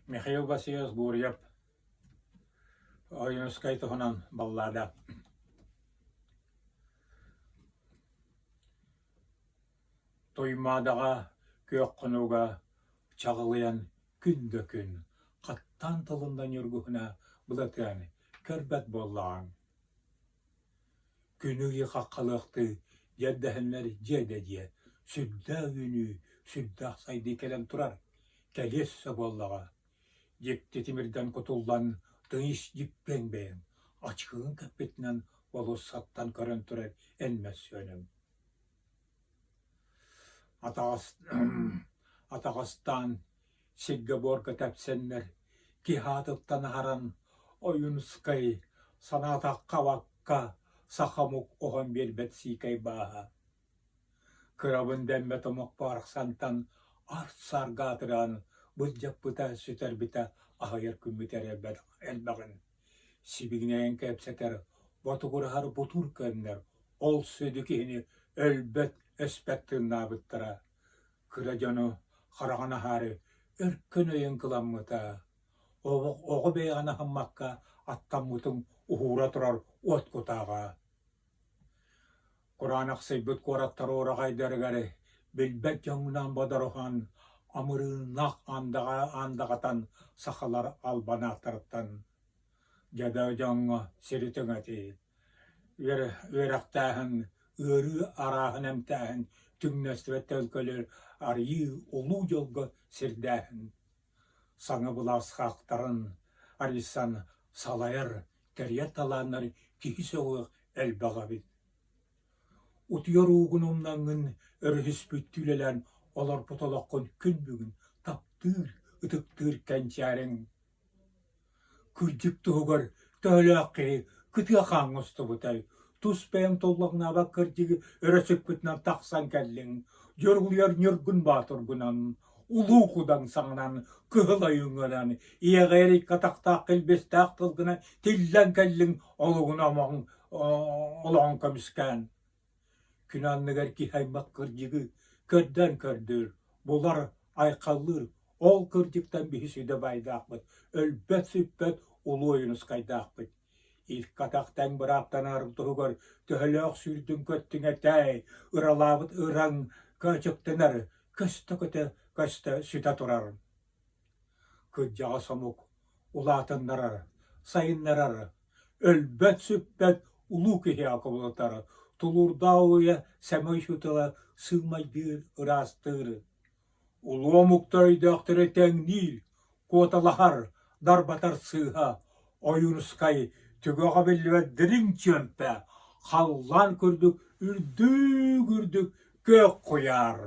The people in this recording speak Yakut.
Михаил Васильевич Гурьев Ойуунускай туһунан баллада. Туймаадаҕа күөх хонууга чаҕылыйан күн да күн хаттаан тылында ньургуһуна былатыан көрбөт буоллаҕыҥ. Күнү-ыйы хаххалыахтыы дьэрдэһэннэр дьиэ да дьиэ, сүрдээх үүнүү, сүрдээх сайдыы кэлэн турар, кэлиэ өссө буоллаҕа. Дьикти тимирдэн кутуллан тыйыс дьиппиэн бэйэҥ, ачыкыгын кэппитинэн болуоссаттан көрөн турар эн мөссүөнүҥ. Атаҕас атаҕастаан сиргэ-буорга тэпсэннэр, киһи аатыттан аһаран Ойуунускай санаатахха абакка саха омук оһон биэрбэт сиикэй бааһа. Кырабын дэммэт омук барахсантан ар-сарга атыраан былдьаппыта, сүтэрбитэ аһыйар күммүт эрэ элбэҕин. Сибигинэйэн кэпсэтэр, ботугураһар бутуур көннөр, ол сүдү киһини өлбөт-өспөт тыыннаабыттара. Кыра дьону хараҕын аһаары өркөн өйүн кыламмыта. Оҕо бэйэҕин аһыммакка аттаммытыҥ уһуура турар уот кутааҕа. Кураанахсыйбыт куораттар уораҕайдарыгар билбэт дьоҥҥунан бодоруһан, амырыыннаах андаҕа андаҕатан сахалар албанааттарыттан дьадайы дьоҥҥо сири түҥэтии, үөрэхтээһин, ыарыы арааһын эмтээһин, түҥнэстибэт төлкөлөр арыйыы улуу дьолго сирдээһин Саҥа былаас хаахтарын арыйсан салайар, тэрийэр талааннар киһи сөҕүөх элбэх эбит. Утуйар уугун умнаҥҥын өрүһүспүттүү үлэлээн олорбут олоххун күн бүгүн таптыыр, ытыктыыр кэнчээриҥ. Кырдьык туһугар төһөлөөх киһи кытыа хааҥҥа устубутай, тус бэйэҥ туллаҥнаабат кырдьыгы өрө сүкпүтүнэн тахсан кэллиҥ, дьоругуйар Ньургун Боотургунан, улуу кудаҥ саҥанан, кыһыл ойууҥҥунан, иэҕэйэр икки атахтаах килбиэстээх тылгынан тиллэн кэллиҥ олугун олоҕун көмүскээн. Күн анныгар киһи аймах кырдьыгы көрдөөн көрдүүр, булар, айхаллыыр, ол кырдьыктан биһи сүдэ баайдаахпыт, өлбөт-сүппэт улуу Ойуунускайдаахпыт. Илк атах тэҥ бырааптанарын туһугар төһөлөөх сүүрдүҥ-көттүҥ этээй, ыралаабыт ыраҥ көөчөктөнөр, көстө-көтө көстө сүтэ турар. Кырдьаҕас омук улаатыннарар, сайыннарар, өлбөт-сүппэт улуу киһиэхэ кубулутар, тулуурдаах уйа сэмэй учуутала сыымайдыыр, ыраастыыр. Улуу омуктар өйдөөхтөрө тэҥниир, куоталаһар, дарбатар сыыһа, Ойуунускай түгэҕэ биллибэт дириҥ чүөмпэ, халлаан курдук үрдүк-үрдүк күөх куйаар.